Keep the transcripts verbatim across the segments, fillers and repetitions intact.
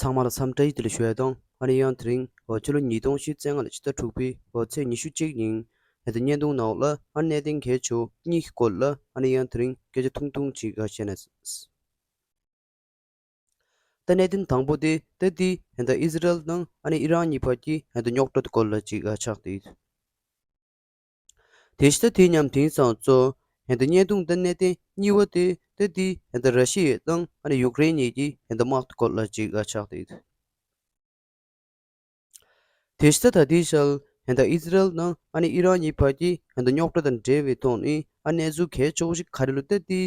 ཚང་མ་ལ་འཚམས་འདྲི་བཀྲ་ཤིས་བདེ་ལེགས་ཞུ་ཡ་དང་། ཨ་ནི་ཡང་དེ་རིང་ཕྱི་ལོ་ཉིས་སྟོང་ཉི་ཤུ་རྩ་ལྔ་ལོའི་ཕྱི་ཟླ་དྲུག་པའི་ཚེས་ཉི་ཤུ་གཅིག་ཉིན་ཨ་ནི་བརྙན་ཐུང་ནང་ལ་ཨ་ནི་གནད་དོན་གལ་ཆེ་བ་གཉིས་ཀྱི་སྐོར་ལ་ཨ་ནི་ཡང་དེ་རིང་སྐད་ཆ་ཐུང་ཐུང་ཅིག་བཤད་ན། ད་གནད་དོན་དང་པོ་དེ་ད་དེ་ཨ་ནི་ཨི་ཟི་རལ་དང་ཨ་ནི་ཨི་རན་གཉིས་བར་གྱི་ཨ་ནི་རྙོག་དྲ་དེ་སྐོར་ལ་ཅིག་ཆགས་བསྡད་ཡོད། དེ་བཞིན་ད་དེ་མཉམ་དེང་སང་ཚོ་ཨ་ནི་བརྙན་ཐུང་ད་གནད་དོན་གཉིས་པ་དེ་ད་དེ་ཨ་ནི་ར་ཤི་ཡ་དང་ཨ་ནི་ཡུཀ་རེན་གཉིས་ཀྱི་ཨ་ནི་དམག་དེ་སྐོར་ལ་ཅིག་ཆགས་བསྡད་ཡོད། དེ་བཞིན་ད་ལྟའི་ཆར་ཨ་ནི་ཨི་ཟི་རལ་དང་ཨ་ནི་ཨི་རན་གཉིས་བར་གྱི་ཨ་ནི་རྙོག་དྲ་དང་འབྲེལ་བའི་ཐོག་ནས་ཨ་ནི་གནས་ཚུལ་གལ་ཆེ་བོ་ཞིག་ག་རེ་ལབ་ན། ད་དེ་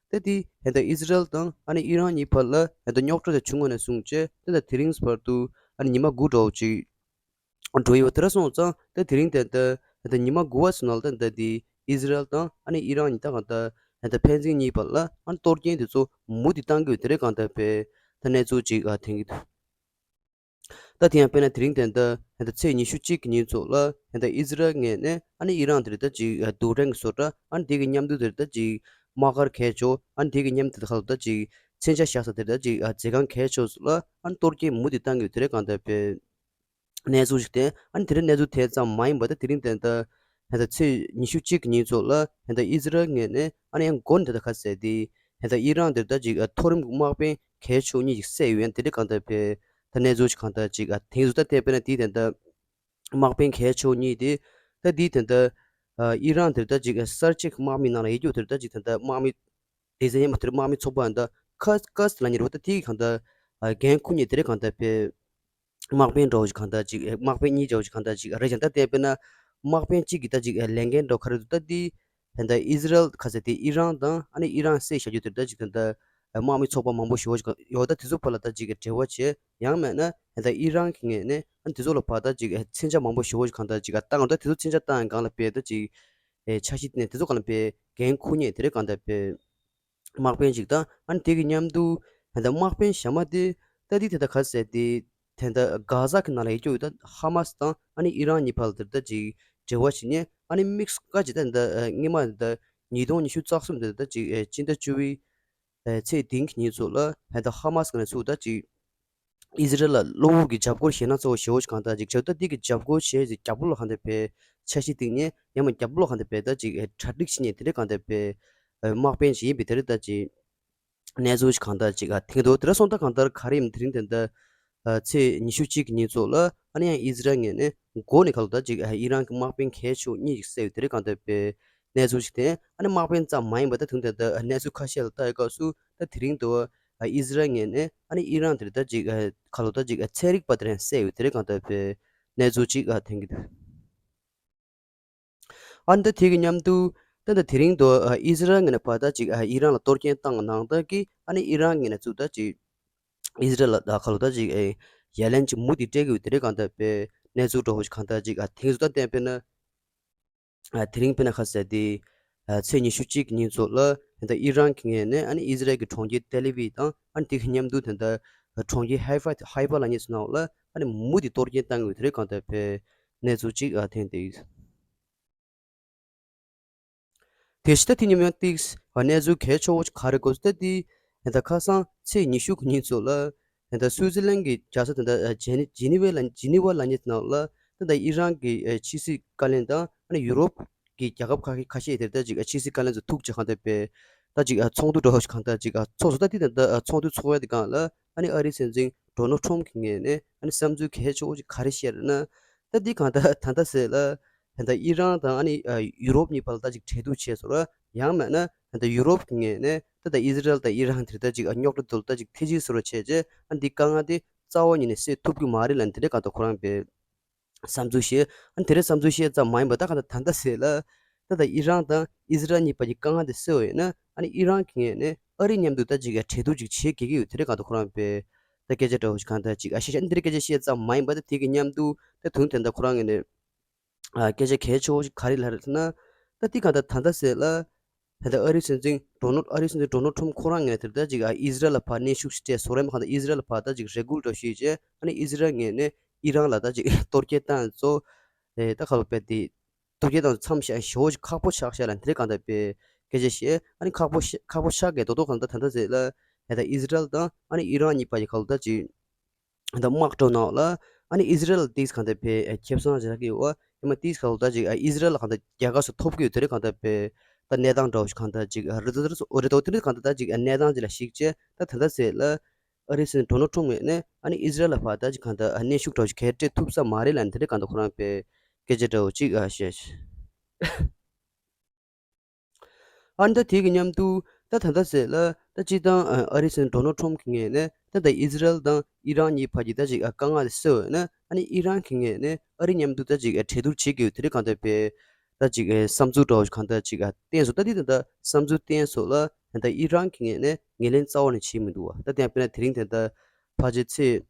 ད་དེ་ཨ་ནི་ཨི་ཟི་རལ་དང་ཨ་ནི་ཨི་རན་གཉིས་བར་ལ་ཨ་ནི་རྙོག་དྲ་དེ་བྱུང་བ་ནས་བཟུང་བྱས་ད་ལྟ་དེ་རིང་བར་དུ་ཨ་ནི་ཉི་མ་དགུ་འདྲ་བོ་ཅིག་འགྲོ་ཡི་ཡོད། དེ་འདྲ་སོང་ཙང་ད་དེ་རིང་ད་ལྟ་ད་ལྟ་ཉི་མ་དགུ་པ་ཚོ་ནང་ལ་ད་ལྟ་དེ་ཨི་ཟི་རལ་དང་ཨ་ནི་ཨི་རན་གཉིས་ད་གང་ལྟར་ད་ལྟ་ཕན་ཚུན་གཉིས་བར་ལ་ཨ་ནི་གཏོར་སྐྱོན་དེ་ཚོ་མུ་མཐུད་བཏང་གི་ཡོད། དེ་འདྲ་གང་ལྟར་དཔེ་ད་གནས་ཚུལ་ཅིག་ཨ་ཐོན་གྱི་འདུག་ད་དེ་ཡང་དཔེར་ན་དེ་རིང་ད་ལྟ་ད་ལྟ་ཚེས་ཉི་ཤུ་གཅིག་གི་ཉིན་ཚོ་ལ་ད་ལྟ་ཨི་ཟི་རལ་ངོས་ནས་ཨ་ནི་ཨི་རན་དེ་རེད་ད་ཅིག་རྡུལ་ཕྲན་གྱི་བཟོ་གྲྭ་ཨ་ནི་དེ་གི་མཉམ་དུ་དེ་རེད་ད་ཅིག་དམག་སྒར་གལ་ཆེ་ཨ་ནི་དེ་གི་མཉམ་དུ་ཁ་ལོ་ད་ཅིག་མཚོན་ཆ་བཞག་ས་དེ་རེད་ད་ཅིག་མཛོད་ཁང་གལ་ཆེ་ལ་ཨ་ནི་གཏོར་སྐྱོན་མུ་མཐུད་བཏང་གི་ཡོད། དེ་འདྲ་གང་ལྟར་དཔེ་གནས་ཚུལ་ཞིག་དེ་ཨ་ནི་དེ་རིང་གནས་ཚུལ་དེ་ཙམ་མ་ཡིན་པ་ད་དེ་རིང་ད་ལྟ་ད་ལྟ་ཚེས་ཉི་ཤུ་གཅིག་གི་ཉིན་ཚོ་ལ་ད་ལྟ་ཨི་ཟི་རལ་ངོས་ནས་ཨ་ནི་ཡང་འགོ་ནས་ད་ལྟ་ག་ཟེར་དེ་ད་ལྟ་ཨི་རན་དེ་ད་ཅིག་མཐོ་རིམ་དམག་དཔོན་གལ་ཆེ་གཉིས་ཤིག་བསད་ཡོད། ཡང་དེ་འདྲ་གང་ལྟར་དཔེ་ད་གནས་ཚུལ་ཞིག་གང་ལྟར་ཅིག་ཐེངས་སུ་ད་བལྟས་པས་ན་དེ་ད་ལྟ་དམག་དཔོན་གལ་ཆེ་གཉིས་དེ་ད་དེ་ད་ལྟ་ཨི་རན་དེ་ད་ཅིག་གསར་བརྗེ་དམག་མི་ནང་ལ་ཡོད་རྒྱུ་དེ་ད་ཅིག་ད་ལྟ་དམག་མི་སྡེ་ཚན་མ་དེར་དམག་མི་ཚོགས་པ་འདི་ཁ་ཁ་ལ་ཉེ་རུ་ད་དེའི་གང་ལྟར་འགན་འཁུར་མཁན་དེ་རེད། གང་ལྟར་དཔེ་དམག་དཔོན་འདྲ་བོ་ཞིག་གང་ལྟར་ཅིག་དམག་དཔོན་གཉིས་འདྲ་བོ་ཞིག་གང་ལྟར་ཅིག་རེད་ཀྱང་ད་བལྟས་པས་ན་དམག་དཔོན་གཅིག་གི་ད་ཅིག་ལས་འགན་འདྲ་བོ་ག་རེ་འདུག་ད་དེ་ད་ལྟ་ཨི་ཟི་རལ་ག་ཟེར་དེ་ཨི་རན་དང་ཨ་ནི་ཨི་རན་བསད་བཞག་རྒྱུ་དེ་ད་ཅིག་ད་ལྟ་དམག་མི་ཚོགས་པ་མང་པོ་ཞེ་པོ་ཞིག་ཡོད། ད་དེ་ཚོ་བར་ལ་ད་ཅིག་འབྲེལ་བ་བྱས། ཡང་མེད་ན་ད་ལྟ་ཨི་རན་གྱི་ངོས་ནས་ཨ་ནི་དེ་ཚོ་ལ་བར་ད་ཅིག་མཚོན་ཆ་མང་པོ་ཞེ་པོ་ཞིག་གང་ལྟར་ཅིག་བཏང་། ད་དེ་ཚོ་མཚོན་ཆ་བཏང་སྒང་ལ་དཔེ་ད་ཅིག་འཆར་གཞི་དེ་ནས་དེ་ཚོ་གང་ལ་དཔེ་འགན་འཁུར་མཁན་དེ་རེད། གང་ལྟར་དཔེ་དམག་དཔོན་ཅིག་དང་ཨ་ནི་དེ་གི་མཉམ་དུ་ད་ལྟ་དམག་དཔོན་གཞན་མ་དེ་ད་དེ་ད་ལྟ་ག་ཟེར་དེ་ད་ལྟ་གྷ་ཟ་གི་ནང་ལ་ཡོད་རྒྱུ་ཡོད། ད་ཧ་མ་སི་དང་ཨ་ནི་ཨི་རན་གཉིས་བར་ལ་དེ་ད་ཅིག་འབྲེལ་བ་བྱེད་མཁན་ཨ་ནི་དམིགས་བཀར་ཅིག་ད་ད་སྔོན་མ་ད་ཉིས་སྟོང་ཉི་ཤུ་རྩ་གསུམ་དེ་ད་ཅིག་སྤྱི་ཟླ་བཅུ་པའི་ཚེས་བདུན་གྱི་ཉིན་ཚོ་ལ་ད་ལྟ་ཧ་མ་སི་གི་ནས་ཚུར་ད་ཅིག་ཨི་ཟི་རལ་ལ་གློ་བུར་གྱི་འཇབ་རྒོལ་བྱས་ན་གཙོ་བོ་ཞེ་པོ་ཞིག་གང་ལྟར་ཅིག་བྱས། ད་འདི་གི་འཇབ་རྒོལ་བྱས་ཟིན་རྒྱབ་ལོགས་ལ་གང་ལྟར་དཔེ་འཆར་གཞི་བཏིང་ནས་ཡང་མ་རྒྱབ་ལོགས་ལ་གང་ལྟར་དཔེ་ད་ཅིག་གྲ་སྒྲིག་བྱེད་མཁན་དེ་འདྲ་གང་ལྟར་དཔེ་དམག་དཔོན་ཞིག་ཡིན་པའི་དེ་འདྲ་ད་ཅིག་གནས་ཚུལ་ཞིག་གང་ལྟར་ཅིག་ཐེངས་དུ་དེ་འདྲ་སོང་ད་གང་ལྟར་ག་རེ་ཡིན་དེ་རིང་དེ་འདྲ་ཚེས་ཉི་ཤུ་གཅིག་གི་ཉིན་ཚོ་ལ་ཨ་ནི་ཡང་ཨི་ཟི་རལ་ངོས་ནས་འགོ་ནས་ཁ་ལོ་ད་ཅིག་ཨི་རན་གྱི་དམག་དཔོན་གལ་ཆེ་གཉིས་ཤིག་བསད་ཡོད། དེ་འདྲ་གང་ལྟར་དཔེ་གནས་ཚུལ་ཞིག་དེ་ཨ་ནི་དམག་དཔོན་ཙམ་མ་ཡིན་པ་ད་དེ་འདྲ་ད་གནས་ཚུལ་ཁ་ཤས་ལ་ལྟ་ཡི་སྐབས་སུ་ད་དེ་རིང་དུ། ཨ་ཨི་ཟི་རལ་ངོས་ནས་ཨ་ནི་ཨི་རན་དེར་ད་ཅིག་ཨ་ཁ་ལོ་ད་ཅིག་ཨ་ཚན་རིག་པ་དེ་རང་བསད་ཡོད། དེ་རིང་གང་ལྟར་དཔེ་གནས་ཚུལ་ཅིག་ཨ་ཐོན་གྱི་འདུག་ཨ་ནི་ད་དེ་གི་མཉམ་དུ་ད་ད་དེ་རིང་དུ་ཨ་ཨི་ཟི་རལ་ངོས་ནས་ཕར་ད་ཅིག་ཨ་ཨི་རན་ལ་གཏོར་སྐྱོན་བཏང་ནང་ལྟར་གྱི་ཨ་ནི་ཨི་རན་ངོས་ནས་ཚུར་ད་ཅིག་ཨི་ཟི་རལ་ལ་ད་ཁ་ལོ་ད་ཅིག་ཨ་ཡ་ལན་ཅིག་མུ་མཐུད་སྤྲད་ཀྱི་ཡོད། དེ་རིང་གང་ལྟར་དཔེ་གནས་ཚུལ་འདྲ་བོ་ཞིག་གང་ལྟར་ཅིག་ཨ་ཐེངས་སུ་ད་བསྟན་པས་ན། ཨ་དེ་རིང་དཔེར་ན་ཁ་ཟེར་ཏེ། ཨ་ཚེས་ཉི་ཤུ་གཅིག་གི་ཉིན་ཚོ་ལ་ད་ལྟ་ཨི་རན་གྱི་ངོས་ནས་ཨ་ནི་ཨི་ཟི་རལ་གྱི་གྲོང་ཁྱེར་ཏེ་ལི་བི་དང་ཨ་ནི་དེ་གི་མཉམ་དུ་ད་ལྟ་གྲོང་ཁྱེར་ཧའི་ཧྥ་ཧའི་ཧྥ་ལབ་མཁན་ཚོ་ནང་ལ་ཨ་ནི་མུ་མཐུད་གཏོར་སྐྱོན་བཏང་གི་ཡོད། དེ་རིང་གང་ལྟར་དཔེ་གནས་ཚུལ་ཅིག་ཨ་ཐོན་ཏེ་ཡོད། དེ་བཞིན་ད་དེ་ཉིན་མོའི་ཏིག་གནས་ཚུལ་གལ་ཆེ་བོ་ག་རེ་གོ་ཟེར་ཏེ། ད་ལྟ་ཁ་སང་ཚེས་ཉི་ཤུ་གི་ཉིན་ཚོ་ལ་ད་ལྟ་སུའུ་ཙི་ལན་གྱི་རྒྱལ་ས་ད་ལྟ་ཇེ་ནི་ཇི་ནི་ཝ་ལ་ཇི་ནི་ཝ་ལབ་མཁན་ནང་ལ་ད་ལྟ་ཨི་རན་གྱི་ཕྱི་སྲིད་བཀའ་བློན་དང་ཨ་ནི་ཡུ་རོབ་ཀྱི་རྒྱལ་ཁབ་ཁ་ཁ་ཤས་དེར་ད་ཅིག་ཕྱི་སྲིད་བཀའ་བློན་ཚོ་ཐུག་ཅིག་གང་ལྟར་དཔེ་ད་ཅིག་ཚོགས་འདུ་འདྲ་བོ་ཞིག་གང་ལྟར་ཅིག་ཚོགས་སོང་། ད་དེ་ད་ལྟ་ཚོགས་འདུ་ཚོགས་ཡ་དེ་སྒང་ལ་ཨ་ནི་ཨ་རིའི་སྲིད་འཛིན་ཌོ་ནལ་ཊམ་གྱི་ངོས་ནས་ཨ་ནི་བསམ་ཚུལ་གལ་ཆེ་བོ་ཅིག་ག་རེ་བཤད་རེད་ན། ད་འདི་གང་ལྟར་ད་ལྟ་ཟེར་ལ། ད་ལྟ་ཨི་རན་དང་ཨ་ནི་ཡུ་རོབ་གཉིས་བར་ལ་ད་ཅིག་གྲོས་བསྡུར་བྱས་སོང་ར། ཡང་མེད་ན་ད་ལྟ་ཡུ་རོབ་ཀྱི་ངོས་ནས་ད་ལྟ་ཨི་ཟི་རལ་དང་ཨི་རན་དེར་ད་ཅིག་རྙོག་དྲ་དུ་ད་ཅིག་ཐེ་ཇུས་བཟོ་འདྲ་བྱས་རྗེས་ཨ་འདི་དཀའ་ངལ་དེ་རྩ་བ་ཉིད་ནས་སེལ་ཐུབ་ཀྱི་མ་རེད་ལབ་དེ་འདྲའི་གང་ལྟར་ཁོ་རང་པའི་བསམ་ཚུལ་བཤད། ཨ་དེ་འདྲའི་བསམ་ཚུལ་བཤད་ཙམ་མ་ཡིན་པར་ད་གང་ལྟར་ད་ལྟ་ཟེར་ལ། ད་ལྟ་ཨི་རན་དང་ཨི་ཟི་རལ་གཉིས་བར་གྱི་དཀའ་ངལ་དེ་སེལ་བ་ཡིན་ན་ཨ་ནི་ཨི་རན་གྱི་ངོས་ནས་ཨ་རི་མཉམ་དུ་ད་ཅིག་གྲོས་བསྡུར་ཅིག་བྱེད་དགོས་ཀྱི་ཡོད། དེ་འདྲའི་གང་ལྟར་ཁོ་རང་པའི་ད་སྐད་ཆ་འདྲ་བོ་ཞིག་གང་ལྟར་ཅིག་ཨ་བཤད་བཤད། ཨ་འདི་འདྲའི་སྐད་ཆ་བཤད་ཙམ་མ་ཡིན་པར་ད་དེ་གི་མཉམ་དུ་ད་དུང་དེ་འདྲ་ཁོ་རང་ངོས་ནས། ཨ་སྐད་ཆ་གལ་ཆེ་བོ་ཞིག་ག་རེ་ལབ་རེད་ཟེར་ན། ད་འདི་གང་ལྟར་ད་ལྟ་ཟེར་ལ། ད་ལྟ་ཨ་རིའི་སྲིད་འཛིན་ཌོ་ནལ་ཨ་རིའི་སྲིད་འཛིན་ཌོ་ནལ་ཊམ་ཁོ་རང་ངོས་ནས་དེར་ད་ཅིག་ཨ་ཨི་ཟི་རལ་ལ་ཕར་གནོན་ཤུགས་ཤིག་སྤྲད་སོང་རེད། མ་གང་ལྟར་ཨི་ཟི་རལ་ལ་ཕར་ད་ཅིག་རེ་སྐུལ་འདྲ་ཞུས་རྗེས་ཨ་ནི་ཨི་ཟི་རལ་ངོས་ནས་ཨི་རན་ལ་ད་ཅིག་གཏོར་སྐྱོན་བཏང་ཚོ། ཨེ་ད་ཁ་ལོ་པའི་དེ་གཏོར་སྐྱོན་བཏང་ཚོ་མཚམས་བཞག་ཞེ་བོ་ཞིག་ཁག་པོ་ཆགས་ཤག་ལབ་དེ་འདྲའི་གང་ལྟར་པའི་སྐད་ཆ་བཤད། ཨ་ནི་ཁག་པོ་ཤ་ཁག་པོ་ཆགས་གས་རྡོག་རྡོག་གང་ལྟར་ད་ལྟ་ཟེར་ལ། ཨེ་ད་ཨི་ཟི་རལ་དང་ཨ་ནི་ཨི་རན་གཉིས་བར་གྱི་ཁ་ལོ་ད་ཅིག་ད་དམག་འགྲོ་ནང་ལ་ཨ་ནི་ཨི་ཟི་རལ་ཏིས་གང་ལྟར་བས་ཁེ་བཟང་རག་གི་ཡོད་བ། ཡང་མ་ཏིས་གང་ལྟར་ཅིག་ཨི་ཟི་རལ་གང་ལྟར་རྒྱལ་ཁ་སོགས་ཐོབ་གི་ཡོད། དེ་རིང་གང་ལྟར་བས་ད་གནས་སྟངས་འདྲ་བོ་ཞིག་གང་ལྟར་ཅིག་རེད་འདུག་རེད་འདུག་དེ་རིང་གང་ལྟར་ད་ཅིག་གནས་སྟངས་ཅིག་ལ་གཞིགས་བྱས་ད་ད་ལྟ་ཟེར་ལ་ཨ་རིའི་སྲིད་འཛིན་ཌོ་ནལ་ཊམ་ངོས་ནས་ཨ་ནི་ཨི་ཟི་རལ་ལ་ཕར་ད་ཅིག་གང་ལྟར་གནོན་ཤུགས་འདྲ་བོ་ཞིག་ག་རེ་སྤྲད་ཐུབ་ས་མ་རེད་ལབ་ནས་དེ་རིང་གང་ལྟར་ཁོ་རང་བས་སྐད་ཆ་འདྲ་བོ་ཅིག་ཨ་བཤད། ཨ་ནི་ད་དེ་གི་མཉམ་དུ་ད་ད་ལྟ་ཟེར་ལ་ད་སྤྱིར་བཏང་ཨ་རིའི་སྲིད་འཛིན་ཌོ་ནལ་ཊམ་གྱི་ངོས་ནས་ད་ད་ཨི་ཟི་རལ་དང་ཨི་རན་གཉིས་བར་གྱི་ད་ཅིག་ཨ་དཀའ་ངལ་དེ་སེལ་བ་ཡིན་ན་ཨ་ནི་ཨི་རན་གྱི་ངོས་ནས་ཨ་རི་མཉམ་དུ་ད་ཅིག་ཨ་གྲོས་བསྡུར་བྱེད་དགོས་དེ་རིང་གང་ལྟར་བས་ད་ཅིག་ཨ་བསམ་ཚུལ་འདྲ་བོ་གང་ལྟར་ཅིག་ཨ་བསྟན་སོང་། ད་དེ་ད་ད་བསམ་ཚུལ་བསྟན་སོང་ལ་ད་ཨི་རན་གྱི་ངོས་ནས་ངོས་ལེན་རྩ་བ་ནས་བྱས་མི་འདུག་བ། ད་དེ་ཡང་དཔེར་ན་དེ་རིང་དེ་ད་ཕལ་ཆེར་ཚེས་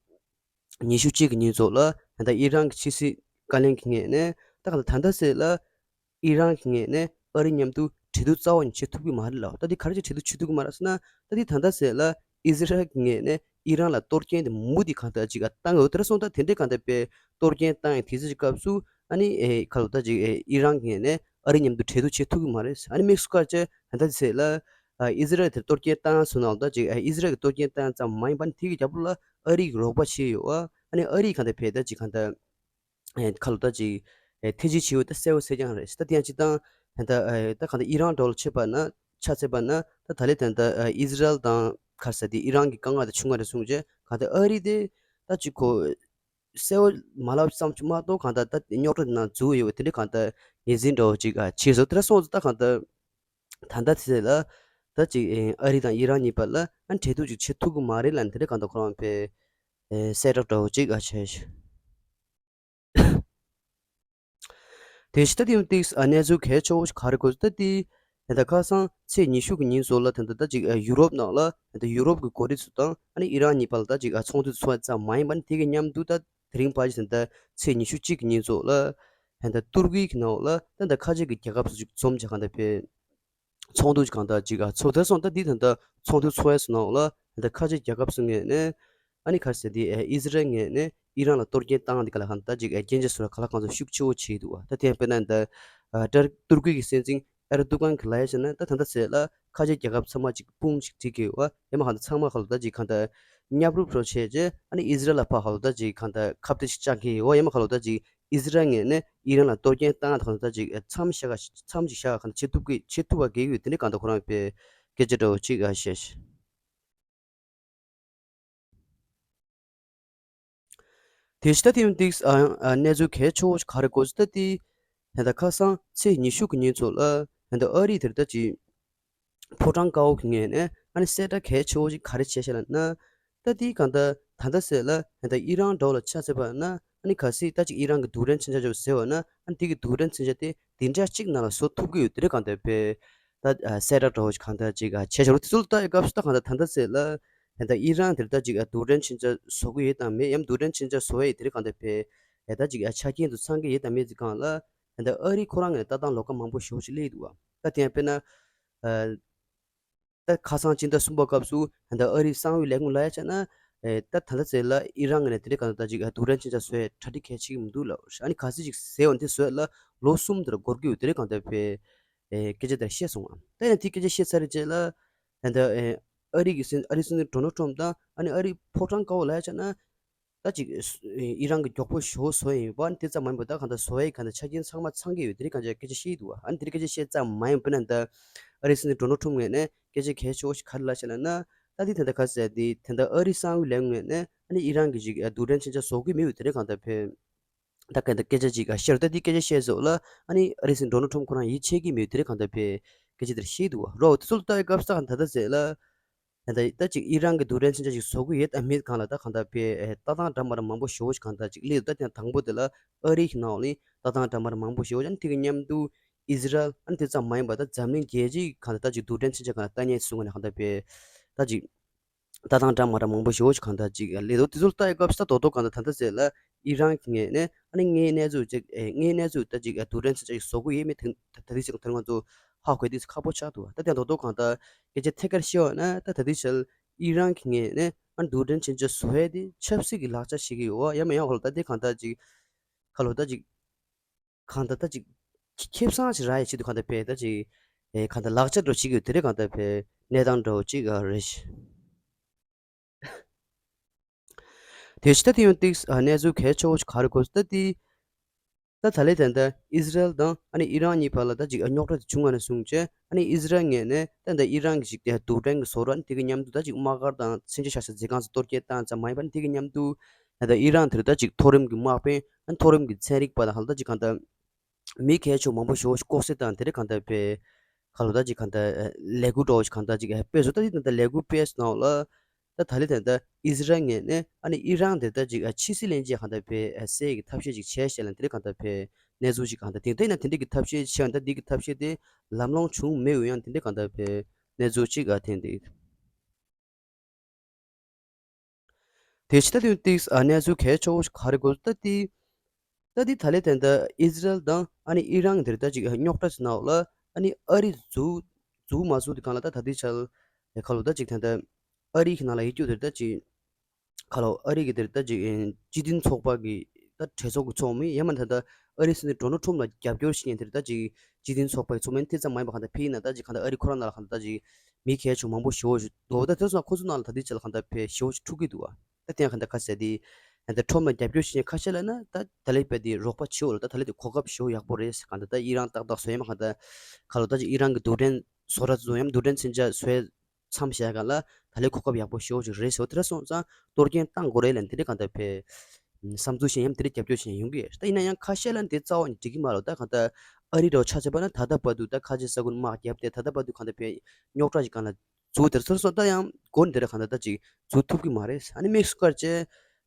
ཉི་ཤུ་གཅིག་གི་ཉིན་ཚོ་ལ་ད་ཨི་རན་གྱི་ཕྱི་སྲིད་བཀའ་བློན་གྱི་ངོས་ནས་ད་གང་ལྟར་ད་ལྟ་ཟེར་ལ་ཨི་རན་གྱི་ངོས་ནས་ཨ་རི་མཉམ་དུ་གྲོས་བསྡུར་རྩ་བ་ནས་བྱེད་ཐུབ་ཀྱི་མ་རེད་ལབ། ད་འདི་ག་རེ་བྱས་གྲོས་བསྡུར་བྱེད་ཐུབ་ཀྱི་མ་རེད་ཟེར་ན་ད་འདི་ད་ལྟ་ཟེར་ལ་ཨི་ཟི་རལ་གྱི་ངོས་ནས་ཨི་རན་ལ་གཏོར་སྐྱོན་དེ་མུ་མཐུད་གང་ལྟར་ཅིག་བཏང་ཡོད། དེ་འདྲ་སོང་ཙང་དེ་འདྲའི་གང་ལྟར་བས་གཏོར་སྐྱོན་བཏང་ཡོད་དེ་ཚོའི་སྐབས་སུ་ཨ་ནི་ཨེ་ག་ལབ་ད་ཅིག་ཨེ་ཨི་རན་གྱི་ངོས་ནས་ཨ་རི་མཉམ་དུ་གྲོས་བསྡུར་བྱེད་ཐུབ་ཀྱི་མ་རེད། ཨ་ནི་དམིགས་སུ་བཀར་བྱས་ད་ལྟ་ཟེར་ལ་ཨ་ཨི་ཟི་རལ་དེར་གཏོར་སྐྱོན་བཏང་སོང་ན་ད་ཅིག་ཨེ་ཨི་ཟི་རལ་གྱི་གཏོར་སྐྱོན་བཏང་ཙམ་མ་ཡིན་པ་ནི་དེ་གི་རྒྱབ་ལོགས་ལ་ཨ་རི་གི་རོགས་པ་བྱས་ཡོད། ཨ་ནི་ཨ་རི་གང་ལྟར་བས་ད་ཅིག་གང་ལྟར། ཨེ་ཁ་ལོ་ད་ཅིག་ཨེ་ཐེ་ཇི་ཆེ་བོ་ད་གསལ་བོ་གསལ་རྐྱང་རེད། ད་དེ་ཡང་སྤྱིར་བཏང་ད་ལྟ་ཨེ་ད་གང་ལྟར་ཨི་རན་འདྲ་བོ་ལ་ཆ་བཞག་པ་ན་ཆ་བཞག་པ་ན་ད་ད་ལན་ད་ལྟ་ཨེ་ཨི་ཟི་རལ་དང་ག་རེ་ཟེར་དེ་ཨི་རན་གྱི་དཀའ་ངལ་དེ་ཆུང་ངུ་རེད་གསུངས་རྗེས་གང་ལྟར་ཨ་རི་དེ་ད་ཅིག་ཁོ་གསལ་བོ་མ་ལབ་བསམ་བྱུང་མ་གཏོགས་གང་ལྟར་ད་རྙོག་དྲ་ནང་འཛུལ་ཡོད་པ་དེ་འདྲ་གང་ལྟར་ངོས་འཛིན་འདྲ་བོ་ཅིག་ཨ་བྱས་སོང་། དེ་འདྲ་སོང་ཙང་ད་གང་ལྟར་ད་ལྟ་དེ་ལ་ད་ཅིག་ཨེ་ཨ་རི་དང་ཨི་རན་གཉིས་བར་ལ་ཨ་གྲོས་བསྡུར་ཅིག་བྱེད་ཐུབ་ཀྱི་མ་རེད་ལབ་ནས་དེ་འདྲ་གང་ལྟར་ཁོ་རང་བས་ཨེ་གསལ་བསྒྲགས་འདྲ་བོ་ཅིག་ཨ་བྱས། དེ་བཞིན་ད་དེ་ཡང་ཏིག་ཨ་གནས་ཚུལ་གལ་ཆེ་བོ་ཞིག་ག་རེ་གོ་ད་དེ་ད་ལྟ་ཁ་སང་ཚེས་ཉི་ཤུ་གི་ཉིན་སོགས་ལ་ད་ལྟ་ད་ཅིག་ཨ་ཡུ་རོབ་ནང་ལ་ད་ལྟ་ཡུ་རོབ་ཀྱི་འགོ་ཁྲིད་ཚོ་དང་ཨ་ནི་ཨི་རན་གཉིས་བར་ལ་ད་ཅིག་ཨ་ཚོགས་འདུ་ཚོགས་ཙམ་མ་ཡིན་པ་ནི་དེ་གི་མཉམ་དུ་ད་དེ་རིང་ཕལ་ཆེར་ད་ལྟ་ཚེས་ཉི་ཤུ་གཅིག་གི་ཉིན་སོགས་ལ་ད་ལྟ་ཏུར་ཀི་གི་ནང་ལ་ད་ལྟ་ཁ་ཆེ་གི་རྒྱལ་ཁབ་ཚོ་ཅིག་འཛོམས་བྱས་གང་ལྟར་བས། ཚོགས་འདུ་གང་དག་ཅིག་ཨ་ཚོགས་ཐེངས་སོང་ད་འདི་ད་ལྟ་ཚོགས་འདུ་ཚོགས་ཡས་སུ་ནང་ལ་ད་ལྟ་ཁ་ཆེ་རྒྱལ་ཁབ་སུ་ངོས་ནས་ཨ་ནི་ག་རེ་ཟེར་འདི་ཨེ་ཨི་ཟི་རལ་ངོས་ནས་ཨི་རན་ལ་གཏོར་སྐྱོན་བཏང་འདི་ག་ལ་གང་ད་ཅིག་ཨེ་སྐྱོན་ཆ་སུ་ར་ག་ལ་གང་ཚོ་ཤུགས་ཆེ་བོ་བྱེད་འདུག་བ། ད་དེ་ཡང་དཔེར་ན་ད་ཨ་ཏར་ཏུར་ཀི་གི་སྲིད་འཛིན་ཨེར་དུ་གན་གི་ལ་ཡ་བྱས་ན་ད་ད་ལྟ་ཟེར་ལ་ཁ་ཆེ་རྒྱལ་ཁབ་ཚང་མ་ཅིག་དཔུང་ཅིག་སྒྲིག་གི་ཡོད་བ། ཡང་མ་གང་ད་ཚང་མ་ག་ལ་ད་ཅིག་གང་ད་མཉམ་རུབ་རོ་བྱས་རྗེས་ཨ་ནི་ཨི་ཟི་རལ་ལ་ཕར་ག་ལ་ད་ཅིག་གང་ད་ཁ་གཏད་ཅིག་བཅག་གི་ཡོད་བ། ཡང་མ་ག་ལ་ད་ཅིག་ཨི་ཟི་རལ་ངོས་ནས་ཨི་རན་ལ་གཏོར་སྐྱོན་བཏང་ཡག་དང་ད་ཅིག་མཚམས་བཞག་མཚམས་ཅིག་བཞག་གང་བྱེད་ཐུབ་ཀྱི་བྱེད་ཐུབ་པ་གལ་ཡོད་དེ་འདྲའི་གང་ལྟར་ཁོ་རང་པའི་སྐད་ཆ་འདྲ་བོ་ཅིག་ཨ་བཤད་ཤག་དེ་ཕྱི་ད་དེ་ཡང་ཏིག་ཨ་ཨ་གནས་ཚུལ་གལ་ཆེ་བོ་ཞིག་ག་རེ་གོ་ཟེར་ད་དེ་ད་ལྟ་ཁ་སང་ཚེས་ཉི་ཤུ་གི་ཉིན་ཚོ་ལ་ད་ལྟ་ཨ་རི་དེར་ད་ཅིག་ཕོ་བྲང་དཀར་པོ་གི་ངོས་ནས་ཨ་ནི་གསལ་བསྒྲགས་གལ་ཆེ་བོ་ཞིག་ག་རེ་བྱས་ཤག་ལབ་ན། ད་དེའི་གང་ལྟར་ད་ལྟ་ཟེར་ལ་ད་ལྟ་ཨི་རན་འདྲ་བོ་ལ་ཆ་བཞག་པ་ན་ཨ་ནི་གལ་སྲིད་ད་ཅིག་ཨི་རན་གྱི་རྡུལ་ཕྲན་མཚོན་ཆ་ཅིག་བཟོས་པ་ན་ཨ་ནི་དེ་གི་རྡུལ་ཕྲན་མཚོན་ཆ་དེ་བདུན་ཕྲག་གཅིག་ནང་ལ་བཟོ་ཐུབ་ཀྱི་ཡོད་དེ་འདྲའི་གང་ལྟར་བས་ད་ཨ་གསལ་བསྒྲགས་འདྲ་བོ་ཞིག་གང་ལྟར་ཅིག་ཨ་བྱས་ཤག་རོ། དེ་ཚོ་ལ་ལྟ་ཡི་སྐབས་སུ་ད་གང་ལྟར་ད་ལྟ་ཟེར་ལ་ད་ལྟ་ཨི་རན་དེར་ད་ཅིག་ཨ་རྡུལ་ཕྲན་མཚོན་ཆ་བཟོ་གི་ཡོད་དམ་མེད་ཡང་རྡུལ་ཕྲན་མཚོན་ཆ་བཟོ་ཡས་དེ་འདྲའི་གང་ལྟར་བས་ད་ཅིག་ཨ་ཆ་རྐྱེན་དུ་ཚང་གི་ཡོད་དམ་མེད་ཅིག་སྒང་ལ་ད་ལྟ་ཨ་རི་ཁོ་རང་ངོས་ནས་ལྟ་སྟངས་ལོགས་ཀ་མང་པོ་ཞེ་པོ་ཅིག་སླེབས་འདུག་བ། ད་དེ་ཡང་དཔེར་ན། ཨ། ད་ཁ་སང་སྤྱི་ཟླ་གསུམ་པའི་སྐབས་སུ་ད་ལྟ་ཨ་རིའི་གསང་བའི་ལས་ཁུངས་ལ་ཡ་བྱས་ན། ཨེ། ད་ད་ལྟ་ཚེ་ལ་ཨི་རན་ངོས་ནས་དེ་རིང་གང་ལྟར་ཅིག་རྡུལ་ཕྲན་མཚོན་ཆ་བཟོ་ཡའི་གྲ་སྒྲིག་གལ་ཆེ་གི་མི་འདུག་ལབ། ཨ་ནི་གལ་སྲིད་ཅིག་ཟེར་བ་འདི་བཟོ་ཡ་ལ་ལོ་གསུམ་དེར་འགོར་གི་ཡོད་དེ་རིང་གང་ལྟར་བས། ཨེ། སྐད་ཆ་དེ་བཤད་སོང་ང་། ད་ཡང་དེ་སྐད་ཆ་བཤད་ཚར་རྗེས་ལ། ད་ལྟ་ཨེ། ཨ་རི་གི་སྲིད་ཨ་རིའི་སྲིད་འཛིན་ཌོ་ནལ་ཊམ་དང་ཨ་ནི་ཨ་རིའི་ཕོ་བྲང་དཀར་པོ་ལ་ཡ་བྱས་ན། ད་ཅིག་ཨི་རན་གྱི་མགྱོགས་པོ་ཞེ་པོ་བཟོ་ཡི་ཡོད་པ་ནི་དེ་ཙམ་མ་ཡིན་པར་ད་གང་ལྟར་བཟོ་ཡའི་གང་ལྟར་ཆ་རྐྱེན་ཚང་མ་ཚང་གི་ཡོད་དེ་རིང་གང་ཅིག་སྐད་ཆ་བཤད་ཀྱི་འདུག་བ། ཨ་ནི་དེ་རིང་སྐད་ཆ་བཤད་ཙམ་མ་ཡིན་པ་ན་ད་ཨ་རིའི་སྲིད་འཛིན་ཌོ་ནལ་ཊམ་ངོས་ནས་སྐད་ཆ་གལ་ཆེ་བོ་ཞིག་ག་རེ་ལབ་ཤག་ལབ་ན། ད་དེ་ད་ལྟ་ག་ཟེར་དེ་ད་ལྟ་ཨ་རིའི་གསང་བའི་ལས་ངོས་ནས་ཨ་ནི་ཨི་རན་གྱི་ཅིག་རྡུལ་ཕྲན་མཚོན་ཆ་བཟོ་གི་མེད་པ་དེ་རིང་གང་ལྟར་བས། ད་གང་ལྟར་སྐད་ཆ་ཅིག་བཤད་རོགས། ད་དེ་སྐད་ཆ་བཤད་ཟེར་ལ་ཨ་ནི་ཨ་རིའི་སྲིད་འཛིན་ཌོ་ནལ་ཊམ་ཁོ་རང་ཡིད་ཆེས་ཀྱི་མེད་པ་དེ་རིང་གང་ལྟར་བས་སྐད་ཆ་དེར་བཤད་འདུག་བ། རོགས་དེ་ཚོ་ལ་ལྟ་ཡི་སྐབས་སུ་ད་གང་ལྟར་ཟེར་ལ། ད་ལྟ་ད་ཅིག་ཨི་རན་གྱི་རྡུལ་ཕྲན་མཚོན་ཆ་ཞིག་བཟོ་གི་ཡོད་དམ་མེད་སྒང་ལ་ད་གང་ལྟར་བས་ལྟ་སྟངས་འདྲ་མི་འདྲ་མང་པོ་ཞེ་པོ་ཞིག་གང་ལྟར་ཅིག་སླེབས་འདུག་ད་ཐེངས་དང་པོ་དེ་ལ་ཨ་རི་གི་ནང་ལ་ལྟ་སྟངས་འདྲ་མི་འདྲ་མང་པོ་ཞེ་པོ་ཅིག་ཨ་ནི་དེ་གི་མཉམ་དུ་ཨི་ཟི་རལ་ཨ་ནི་དེ་ཙམ་མ་ཡིན་པར་ད་འཛམ་གླིང་རྒྱལ་སྤྱིའི་གང་ལྟར་ད་ཅིག་རྡུལ་ཕྲན་མཚོན་ཆ་གང་ལ་ལྟ་ཉན་སོང་ནས་གང་ལྟར་བས་ད་ཅིག་ལྟ་སྟངས་འདྲ་མི་འདྲ་མང་པོ་ཞེ་པོ་ཞིག་གང་ལྟར་ཅིག་སླེབས་འདུག་དེ་ཚོ་ལ་ལྟ་ཡི་སྐབས་སུ་ད་རྡོག་རྡོག་གང་ལྟར་ད་ལྟ་ཟེར་ལ་ཨི་རན་གྱི་ངོས་ནས་ཨ་ནི་དངོས་གནས་ཚུལ་ཅིག་ཨེ་དངོས་གནས་ཚུལ་ད་ཅིག་ཨ་རྡུལ་ཕྲན་མཚོན་ཆ་ཞིག་བཟོ་གི་ཡོད་མེད་དེ་ད་དེ་ཞིག་དེ་ང་ཚོ་ཧ་གོ་དེ་ཧ་པོ་ཆགས་འདུག་ད་ལྟ་རྡོག་རྡོག་གང་ལྟར་སྐད་ཆ་ཐད་ཀར་བཤད་པ་ན་ད་ད་དེ་ཞལ་ཨི་རན་གྱི་ངོས་ནས་ཨ་རྡུལ་ཕྲན་མཚོན་ཆ་བཟོ་ཡས་དེ་ཆབ་སྲིད་ཀྱི་ལག་ཆ་བྱེད་ཀྱི་ཡོད་བ། ཡང་མིན་ཡང་ཁ་ལོ་ད་དེ་གང་ལྟར་ཅིག་ཁ་ལོ་ད་ཅིག་གང་ལྟར་ད་ཅིག་ཁེ་བཟང་ཞིག་རག་ཡས་ཆེད་དུ་གང་ལྟར་བས་ད་ཅིག་ཨེ་གང་ལྟར་ལག་ཆ་འདྲ་བོ་བྱེད་ཀྱི་ཡོད་དེ་རེད། གང་ལྟར་བས་གནས་སྟངས་འདྲ་བོ་ཅིག་ཨ་རེད། དེ་ཕྱི་ད་དེ་ཡང་ཏིག་ཨ་གནས་ཚུལ་གལ་ཆེ་བོ་ཞིག་ག་རེ་གོ་ད་དེ། ད་ད་ལེ་ད་ད་ཨི་ཟི་རལ་དང་ཨ་ནི་ཨི་རན་གཉིས་བར་ལ་ད་ཅིག་རྙོག་དྲ་དེ་བྱུང་བ་ནས་བཟུང་བྱས་ཨ་ནི་ཨི་ཟི་རལ་ངོས་ནས་ད་ད་ཨི་རན་གྱི་ཞིག་དེ་རྡུལ་ཕྲན་གྱི་བཟོ་གྲྭ་ཨ་ནི་དེ་གི་མཉམ་དུ་ད་ཅིག་དམག་སྒར་དང་མཚོན་ཆ་བཞག་ས་མཛོད་ཁང་སོགས་གཏོར་སྐྱོན་བཏང་ཙམ་མ་ཡིན་པ་ཨ་ནི་དེ་གི་མཉམ་དུ་ད་ད་ཨི་རན་དེར་ད་ཅིག་མཐོ་རིམ་གྱི་དམག་དཔོན་ཨ་ནི་མཐོ་རིམ་གྱི་ཚན་རིག་པ་དང་ཧ་ལ་ད་ཅིག་གང་ད་མི་གལ་ཆེ་མང་པོ་ཞེ་པོ་ཞིག་ལྐོག་བསད་དང་དེ་རིགས་གང་ད་པའི་ཁ་ལོ་ད་ཅིག་གང་ད་ལས་འགུལ་འགྲོ་བ་ཞིག་གང་ད་ཅིག་སྤེལ་བཟོ་ད་ཅིག་ད་ལས་འགུལ་སྤེལ་སོང་ལ། ད་ད་ལེ་ད་ད་ཨི་ཟི་རལ་ངོས་ནས་ཨ་ནི་ཨི་རན་དེ་ད་ཅིག་ཕྱི་སྲིད་བློན་ཆེན་གང་ད་པའི་སེལ་གྱི་ཐབས་ཤེས་ཅིག་བྱས་ཞེས་ལ་དེ་རིགས་གང་ད་པའི་གནས་ཚུལ་ཅིག་གང་ད་དེ་ད་ཡིན་ན་དེ་འདྲས་ཀྱི་ཐབས་ཤེས་བྱས་ཡང་ད་འདི་གི་ཐབས་ཤེས་དེ་ལམ་ལྷོང་བྱུང་མེད་འོས་ཡང་དེ་འདྲས་གང་ད་པའི་གནས་ཚུལ་ཅིག་ཨ་ཐེན་དེ། དེ་ཕྱི་ད་དུང་ཏིག་ཨ་གནས་ཚུལ་གལ་ཆེ་བོ་ཞིག་ག་རེ་གོ་ད་དེ། ད་དེ་ད་ལེ་དེ་འདྲ་ཨི་ཟི་རལ་དང་ཨ་ནི་ཨི་རན་དེར་ད་ཅིག་རྙོག་དྲ་ཟེར་ནའོ་ལ་ཨ་ནི་ཨ་རི་འཛུགས་འཛུགས་མ་བཟོ་དེ་གང་ལ་ད་ད་དེ་ཆལ་ཁ་ལོ་ད་ཅིག་དེ་འདྲ་ཨ་རི་གི་ནང་ལ་ཡིད་སྐྱོ་དེར་ད་ཅིག་ཁ་ལོ་ཨ་རི་གི་དེར་ད་ཅིག་སྤྱི་མཐུན་ཚོགས་པ་གི་ད་གྲོས་ཚོགས་ཀྱི་ཚོགས་མི་ཡང་མ་ད་ད་ཨ་རི་སྲིད་འཛིན་ཌོ་ནལ་ཁྲོམ་ལ་རྒྱབ་སྐྱོར་བྱེད་མཁན་དེར་ད་ཅིག་སྤྱི་མཐུན་ཚོགས་པའི་ཚོགས་མི་དེ་ཙམ་མ་ཡིན་པ་གང་ད་ཕི་ཡིན་ན་ད་ཅིག་གང་ད་ཨ་རི་ཁོ་རང་ནང་ལ་གང་ད་ད་ཅིག་མི་གལ་ཆེ་མང་པོ་ཞེ་པོ་ཞིག་འདུག་ད་དེ་སོང་ཁོ་ཚོ་ནང་ལ་ད་དེ་ཆ་ལ་གང་ད་ཕེ་ཞེ་པོ་ཞིག་འཁྲུག་གི་འདུག་བ། ད་དེ་ཡང་གང་ད་ཁ་ཟེར་དེ་ད་ཁྲོམ་ལ་རྒྱབ་སྐྱོར་བྱེད་མཁན་ཁ་ཤས་ལ་ན་ད་ད་ལེ་པ་དེ་རོགས་པ་བྱེད་འོ་ལ་ད་ད་ལེ་དེ་གོ་སྐབས་ཞེ་པོ་ཡག་པོ་རེད་ཟེར། གང་ད་ད་ཨི་རན་ཏག་ཏག་བཟོ་ཡ་མ་གང་ད་ཁ་ལོ་ད་ཅིག་ཨི་རན་གི་རྡུལ་ཕྲན་བཟོ་གྲྭ་ཚོ་ཡང་རྡུལ་ཕྲན་མཚོན་ཆ་བཟོས་མཚམས་བཞག་ག་ལ་ད་ལེ་གོ་སྐབས་ཡག་པོ་ཞེ་པོ་ཞིག་རེད་ཟེར་བ་དེ་འདྲ་སོང་ཙང་གཏོར་སྐྱོན་བཏང་དགོས་རེད་ལ་དེ་འདྲ་གང་ད་ཕེ་བསམ་ཚུལ་བཤད་ཡམ་དེ་འདྲ་རྒྱབ་སྐྱོར་བྱེད་ཡོང་གི་ཡོད། ད་ཡིན་ན་ཡང་ཁ་ཤས་ལ་འདི་རྩ་བ་ནས་འགྲིག་གི་མ་རེད། ད་གང་ལྟར་ཨ་རི་རོ་ཆ་བྱས་པ་ན་ད་ལྟ་བར་དུ་ད་ཁ་ཆེ་ས་ཁུལ་དམག་བརྒྱབ་སྟེ་ད་ལྟ་བར་དུ་གང་ལྟར་བས་རྙོག་དྲ་ཞིག་གང་ལ་འཛུགས་དེར་སོ་སོ་ད་ཡང་སྒོ་འདི་ར་གང་ལྟར་ད་ཅིག་འཛུགས་ཐུབ་ཀྱི་མ་རེད། ཨ་ནི་དམིགས་སུ་བཀར་བྱས་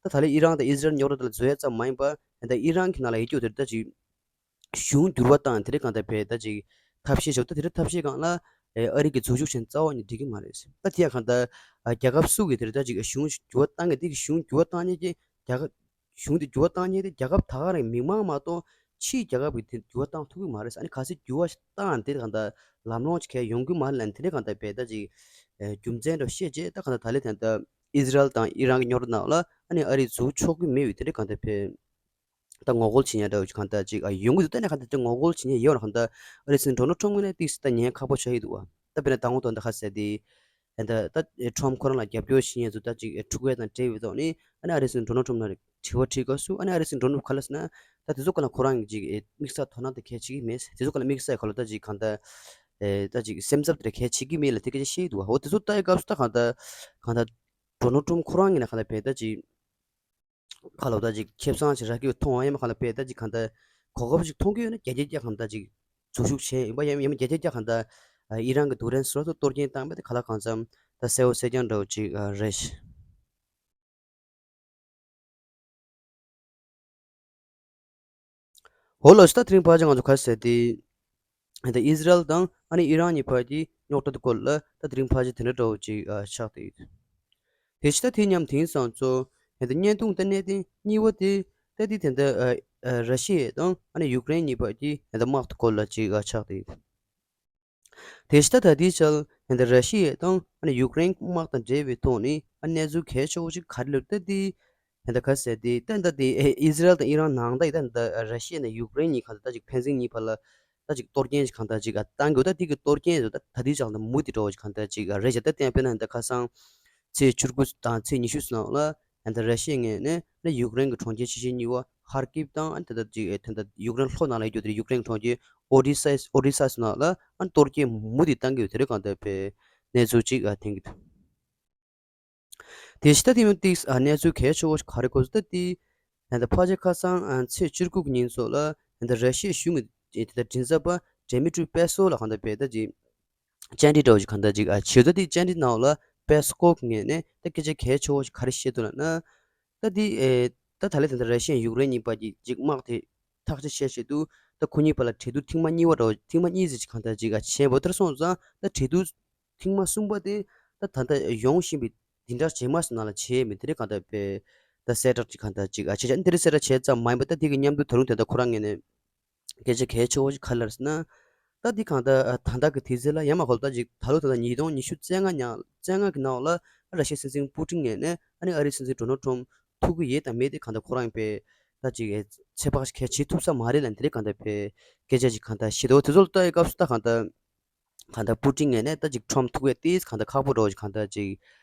ད་ད་ལྟ་ཨི་རན་དང་ཨི་ཟི་རལ་རྙོག་དྲ་དེ་ལ་བཟོ་ཡ་ཙམ་མ་ཡིན་པ་ད་ཨི་རན་གྱི་ནང་ལ་ཡིད་སྐྱོ་དེར་ད་ཅིག་གཞུང་འགྱུར་བ་བཏང་དེ་རིགས་གང་ལྟར་བས་ད་ཅིག་ཐབས་ཤེས་ཞོག་ད་དེ་རིགས་ཐབས་ཤེས་གང་ལ་ཨ་རི་གི་འཛུལ་ཞུགས་བྱས་རྩ་བ་ནས་འགྲིག་གི་མ་རེད། ད་དེ་ཡང་གང་ལྟར་རྒྱལ་ཁབ་སུ་གི་དེ་རིགས་ད་ཅིག་གཞུང་འགྱུར་བ་བཏང་གི་དེ་གི་གཞུང་འགྱུར་བ་བཏང་མཁན་གྱི་རྒྱལ་ཁབ་གཞུང་དེ་འགྱུར་བ་བཏང་མཁན་དེ་རྒྱལ་ཁབ་ད་ག་རང་མི་མང་མ་གཏོགས་ཕྱིའི་རྒྱལ་ཁབ་ཀྱི་དེ་འགྱུར་བ་བཏང་ཐུབ་ཀྱི་མ་རེད། ཨ་ནི་གལ་སྲིད་འགྱུར་བ་བཏང་དེ་གང་ལྟར་ལམ་ལྷོང་ཅིག་གས་ཡོང་གི་མ་རེད་ལ་དེ་རིགས་གང་ལྟར་བས་ད་ཅིག་རྒྱུ་མཚན་འདྲ་བཤད་རྗེས་ད་གང་ལྟར་ད་ལེ་དེ་ལྟར་ཨི་ཟི་རལ་དང་ཨི་རན་གྱི་རྙོག་དྲ་ནང་ལ་ཨ་ནི་ཨ་རི་འཛུལ་ཆོག་གི་མེད་པའི་དེ་འདྲ་གང་ལྟར་བས་ད་ངོ་རྒོལ་བྱེད་ཡ་འདྲ་བོ་ཅིག་གང་ལྟར་ཅིག་ཡོང་གི་འདུག་ད་ནས་གང་ལྟར་ཅིག་ངོ་རྒོལ་བྱེད་ཡ་ཡོད་ན་གང་ལྟར་ཨ་རི་སྲིད་འཛིན་ཌོ་ནལ་ཁྲོམ་ངོས་ནས་ཏིག་སི་ད་ཉན་ཁག་པོ་ཆགས་ཡི་འདུག་བ། ད་དཔེར་ན་ད་ངོ་དོན་ད་ཁ་ཟེར་དེ་ད་ད་ཁྲོམ་ཁོ་རང་ལ་རྒྱབ་སྐྱོར་བྱེད་ཡ་ཚོ་ད་ཅིག་འཁྲུག་པ་དང་འབྲེལ་བའི་ཐོག་ནས་ཨ་ནི་ཨ་རི་སྲིད་འཛིན་ཌོ་ནལ་ཁྲོམ་ལ་དྲི་བ་དྲིས་སྐབས་སུ་ཨ་ནི་ཨ་རི་སྲིད་འཛིན་ཌོ་ནལ་ག་ལ་ཟེར་ན་ད་དེ་ཚོ་ག་ལ་ཁོ་རང་གི་ཅིག་དམིགས་བསལ་དོ་སྣང་དེ་གལ་ཆེ་གི་མེད། དེ་ཚོ་ག་ལ་དམིགས་བསལ་ག་ལ་ད་ཅིག་གང་ལྟར་ད་ཅིག་སེམས་འཚབ་དེ་གལ་ཆེ་གི་མེད་ལ་དེ་སྐད་ཆ་བཤད་ཀྱི་འདུག་བ། འོ་དེ་ཚོ་ལྟ་ཡི་སྐབས་སུ་ད་གང་ལྟར་གང་ལྟར་ཌོ་ནལ་ཁྲོམ་ཁོ་རང་ཡིན་ན་གང་ལྟར་བས་ད་ཅིག་ག་ལ་ད་ཅིག་ཁེ་བཟང་ཞིག་རག་གི་མཐོང་བ་ཡིན་ན་གང་ལྟར་བས་ད་ཅིག་གང་ལྟར་གོ་སྐབས་ཤིག་མཐོང་གི་ཡོད་ན་བརྒྱ་ཆ་བརྒྱ་གང་ལྟར་ཅིག་འཛུལ་ཞུགས་བྱས་ཡིན་པ་ཡིན་ཡིན་ན་བརྒྱ་ཆ་བརྒྱ་གང་ལྟར་ཨི་རན་གྱི་རྡུལ་ཕྲན་སོ་སོ་གཏོར་སྐྱོན་བཏང་བས་དེ་ག་ལ་གང་འཚམ་ད་གསལ་བོ་གསལ་རྐྱང་འདྲ་བོ་ཅིག་རེད། འོ་ལགས་སོ། ད་དེ་རིང་ཕལ་ཆེར་ང་ཚོ་ག་རེ་ཟེར་དེ། ད་ཨི་ཟི་རལ་དང་ཨ་ནི་ཨི་རན་གཉིས་བར་གྱི་རྙོག་དྲ་དེ་སྐོར་ལ་ད་དེ་རིང་ཕལ་ཆེར་དེ་འདྲ་འདྲ་བོ་ཅིག་ཨ་ཆགས་བསྡད་ཡོད། དེ་ཕྱི་ད་དེ་མཉམ་དེང་སང་ཚོ་ད་བརྙན་ཐུང་ད་གནད་དོན་གཉིས་པ་དེ་ད་དེ་ད་ལྟ་ཨ་ཨ་ར་ཤི་ཡ་དང་ཨ་ནི་ཡུཀ་རེན་གཉིས་བར་གྱི་ད་ལྟ་དམག་དེ་སྐོར་ལ་ཅིག་ཨ་ཆགས་བསྡད་ཡོད། དེ་ཕྱི་ད་ད་ལྟའི་ཆར་ད་ལྟ་ར་ཤི་ཡ་དང་ཨ་ནི་ཡུཀ་རེན་དམག་དང་འབྲེལ་བའི་ཐོག་ནས་ཨ་གནས་ཚུལ་གལ་ཆེ་བོ་ཞིག་ག་རེ་ལབ་ད་དེ་ད་ལྟ་ག་ཟེར་དེ་ད་ལྟ་དེ་ཨི་ཟི་རལ་དང་ཨི་རན་ནང་ད་ཡི་ད་ལྟ་ར་ཤི་ཡ་དང་ཡུཀ་རེན་གཉིས་གང་ལྟར་ད་ཅིག་ཕན་ཚུན་གཉིས་བར་ལ་ད་ཅིག་གཏོར་སྐྱོན་ཞིག་གང་ལྟར་ཅིག་ཨ་བཏང་གི་ཡོད། ད་དེ་གི་གཏོར་སྐྱོན་ཡོད་ད་ད་ལྟའི་ཆར་ད་མུ་མཐུད་འགྲོ་བ་ཞིག་གང་ལྟར་ཅིག་ཨ་རེད་བྱ། ད་དེ་ཡང་དཔེར་ན་ད་ཁ་སང་ཚེས་བཅུ་དགུ་དང་ཚེས་ཉི་ཤུ་ནང་ལ་ད་ལྟ་ར་ཤི་ཡའི་ངོས་ནས་ད་ཡུཀ་རེན་གྱི་གྲོང་ཁྱེར་ཆེ་ཤོས་གཉིས་པ་ཧར་ཀིབ་དང་ཨ་ད་ལྟ་ཅིག་ཨེ་ད་ལྟ་ཡུཀ་རེན་ལྷོ་ནང་ལ་ཡོད་རྒྱུ་དེ་ཡུཀ་རེན་གྱི་གྲོང་ཁྱེར་ཨོ་ཌི་ས་ཨོ་ཌི་ས་ནང་ལ་ཨ་གཏོར་སྐྱོན་མུ་མཐུད་བཏང་གི་ཡོད། དེ་རིང་གང་ལྟར་བའི་གནས་ཚུལ་ཅིག་ཨ་ཐོན་གྱི་འདུག་དེ་ཕྱི་ད་དེ་ཡང་ཏིག་ཨ་གནས་ཚུལ་གལ་ཆེ་བོ་ཞིག་ག་རེ་གོ་སོང་ད་དེ་ད་ལྟ་ཕལ་ཆེར་ཁ་སང་ཨ་ཚེས་བཅུ་དགུ་གི་ཉིན་སོགས་ལ་ད་ལྟ་ར་ཤི་ཡའི་གཞུང་གི་ད་ལྟ་མགྲིན་ཚབ་པ་ཌེ་མི་ཏྲི་པེ་སོ་ལ་གང་ལྟར་བའི་ད་ཅིག་བཅར་འདྲི་འདྲ་བོ་ཞིག་གང་ལྟར་ཅིག་ཨ་བྱས་ད་དེ་བཅར་འདྲི་ནང་ལ་པེ་སི་ཀོབ་ངོས་ནས་ད་སྐད་ཆ་གལ་ཆེ་བོ་ཞིག་ག་རེ་བཤད་འདུག་ལབ་ན། ད་དེ་ཨེ་ད་ད་ལྟ་དེ་འདྲ་ར་ཤི་ཡ་ཡུཀ་རེན་གཉིས་བར་གྱི་ཅིག་དམག་དེ་ཐག་གཅོད་བྱས་བྱས་འདུག་ད་ཁོ་གཉིས་བར་ལ་གྲོས་བསྡུར་ཐེངས་མ་གཉིས་པ་འདྲ་བོ་ཐེངས་མ་གཉིས་ཙམ་ཅིག་གང་ལྟར་ཅིག་ཨ་བྱས་འབོ་ལྟར་སོང་ཙང་ད་གྲོས་བསྡུར་ཐེངས་མ་གསུམ་པ་དེ་ད་ད་ལྟ་ཡོང་བཞིན་པའི་འདི་འདྲ་རྗེས་མ་སུ་ནང་ལ་བྱས་མི་དེ་རིགས་གང་ལྟར་བས་ད་གསལ་བསྒྲགས་ཅིག་གང་ལྟར་ཅིག་ཨ་བྱས་བྱས་འདི་རིགས་གསལ་བསྒྲགས་བྱས་ཙམ་མ་ཡིན་པ་ད་དེ་གི་མཉམ་དུ་ད་རུང་དེ་ད་ཁོ་རང་ངོས་ནས་སྐད་ཆ་གལ་ཆེ་བོ་ཞིག་ག་རེ་ལབ་ཟེར་ན། ད་འདི་གང་ལྟར་ད་ལྟ་གི་དུས་ཚོད་ལ་ཡང་མ་གོ་ད་ཅིག་ད་ལོ་ད་ལྟ་ཉིས་སྟོང་ཉི་ཤུ་རྩ་ལྔ་ཉག་རྩ་ལྔ་གི་ནང་ལ་ར་ཤི་ཡའི་སྲིད་འཛིན་པུ་ཏིན་ངོས་ནས་ཨ་ནི་ཨ་རིའི་སྲིད་འཛིན་ཌོ་ནལ་ཁྲོམ་ཐུག་གི་ཡོད་དང་མེད་དེ་གང་ལྟར་ཁོ་རང་པས་ད་ཅིག་ཚོད་དཔག་ཞིག་གལ་བྱེད་ཐུབ་ས་མ་རེད་ལ་འདི་རིགས་གང་ལྟར་པས་སྐད་ཆ་ཅིག་གང་ལྟར་ཞིག་འདུག་དེ་ཚོ་ལ་ལྟ་ཡི་སྐབས་སུ་ད་གང་ལྟར་གང་ལྟར་པུ་ཏིན་ངོས་ནས་ད་ཅིག་ཁྲོམ་ཐུག་ཡས་ཏིས་གང་ལྟར་ཁག་པོ་འགྲོ་ཞིག་གང་ལྟར་ཅིག་